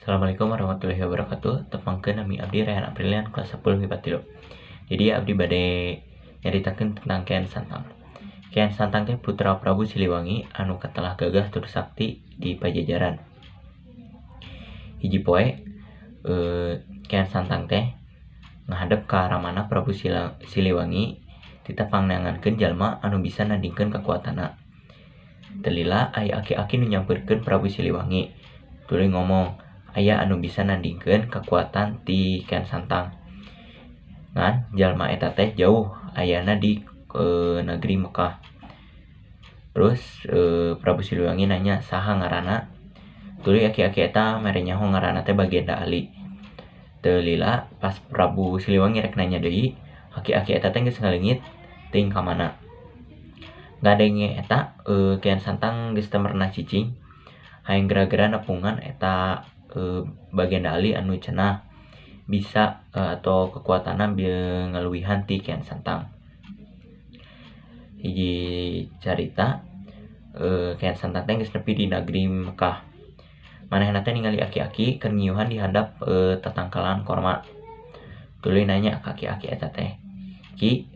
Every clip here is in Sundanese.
Assalamualaikum warahmatullahi wabarakatuh. Tepangkeun, nami abdi Rehan Aprilian, kelas 10 MIPA 3. Jadi abdi bade nyaritakeun tentang Kian Santang. Kian Santang teh putra Prabu Siliwangi anu katelah gagah tur sakti di Pajajaran. Hiji poe Kian Santang teh ngahadep ka ramana Prabu Siliwangi titah pangneangankeun jalma anu bisa nandingkeun kakuatanna. Teu lila aya aki-aki nu nyamperkeun Prabu Siliwangi. Tuluy ngomong aya anu bisa nandingkeun kakuatan ti Kian Santang. Ngan jalma eta teh jauh, ayana di negeri Mekah. Terus Prabu Siliwangi nanya saha ngaranna. Tuluy aki-aki eta mere nyaho ngaranna teh Bagenda Ali. Teu lila pas Prabu Siliwangi rek nanya deui, aki-aki eta teh geus ngaleungit teuing ka mana. Ngadenge eta, Kian Santang geus teu merenah cicing, hayang gera-gera nepungan eta Bagenda Ali anu cenah bisa atau kekuatanna ngaluwihan ti Kian Santang. Hiji carita, Kian Santang teh geus nepi di negeri Mekah. Manehna teh ningali aki-aki keur ngiuhan di handap tatangkalan korma. Tuluy nanya ka aki-aki eta teh, "Ki,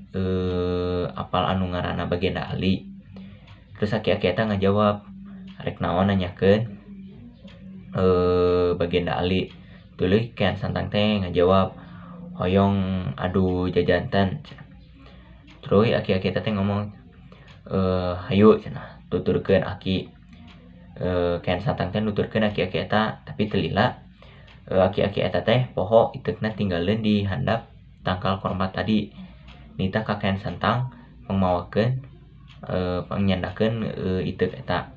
apal anu ngaranna Bagenda Ali?" Terus aki-aki eta ngajawab, "Rek naon nanyakeun Bagenda Ali?" Tuluy Kian Santang teh ngajawab, "Hoyong adu jajanten." Tuluy aki-aki eta teh ngomong, "Hayu," cenah, "tuturkeun aki." Kian Santang teh nuturkeun aki-aki eta, tapi teu lila aki-aki eta teh poho iteukna tinggaleun di handap tangkal korma tadi. Nitah ka Kian Santang pangmawakeun, pangnyandakeun iteuk eta.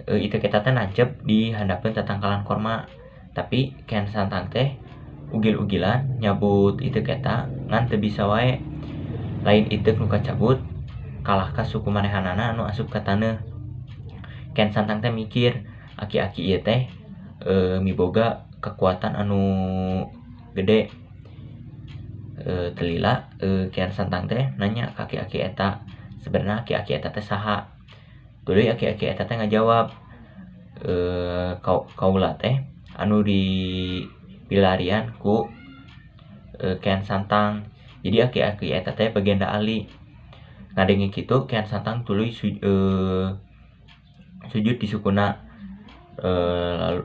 Iteuk eta teh nancep di handapeun tatangkalan korma, tapi Kian Santang teh ugil-ugilan nyabut iteuk eta ngan teu bisa wae. Lain iteuk nu kacabut, kalah ka suku manehanana anu asup ka taneuh. Kian Santang teh mikir, aki-aki ieu teh miboga kekuatan anu gede. Teu lila Kian Santang teh nanya ka aki-aki eta, sebenarna aki-aki eta teh saha. Tuluy aki-aki eta teh ngajawab, kaula teh anu dipilarian ku Kian Santang. Jadi aki-aki eta teh Bagenda Ali. Ngadenge kitu, Kian Santang tuluy sujud di sukuna. Lalu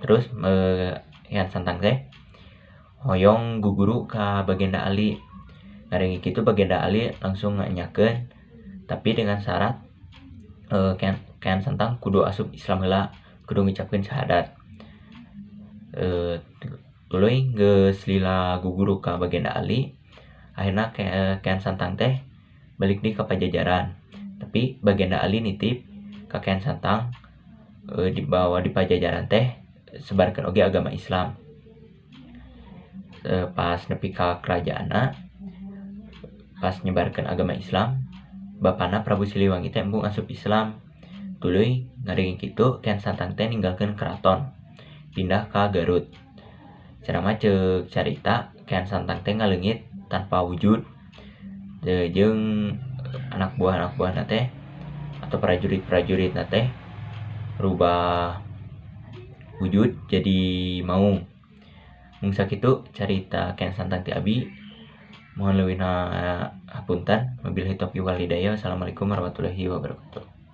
terus Kian Santang teh hoyong guguru ka Bagenda Ali. Ngadenge kitu, Bagenda Ali langsung ngenyakeun, tapi dengan syarat Kian Santang kudu asup Islam heula, kudu ngucapkeun syahadat. Tuluy geus lila guguru ka Bagenda Ali, akhirna Kian Santang teh balik deui ka Pajajaran. Tapi Bagenda Ali nitip ka Kian Santang dibawa di Pajajaran teh sebarkeun oge agama Islam. Pas nepi ka kerajaanna, pas nyebarkeun agama Islam, bapana Prabu Siliwangi teh embung asup Islam. Tuluy ngadenge kitu, Kian Santang teh ninggalkeun keraton, pindah ka Garut. Cenah mah ceuk carita, Kian Santang teh ngaleungit tanpa wujud jeung anak buah-anak buahna teh atau prajurit-prajuritna teh rubah wujud jadi maung. Mung sakitu carita Kian Santang ti abi. Mohon leuwihna hapunten. Wabillahi taufiq wal hidayah. Wassalamualaikum warahmatullahi wabarakatuh.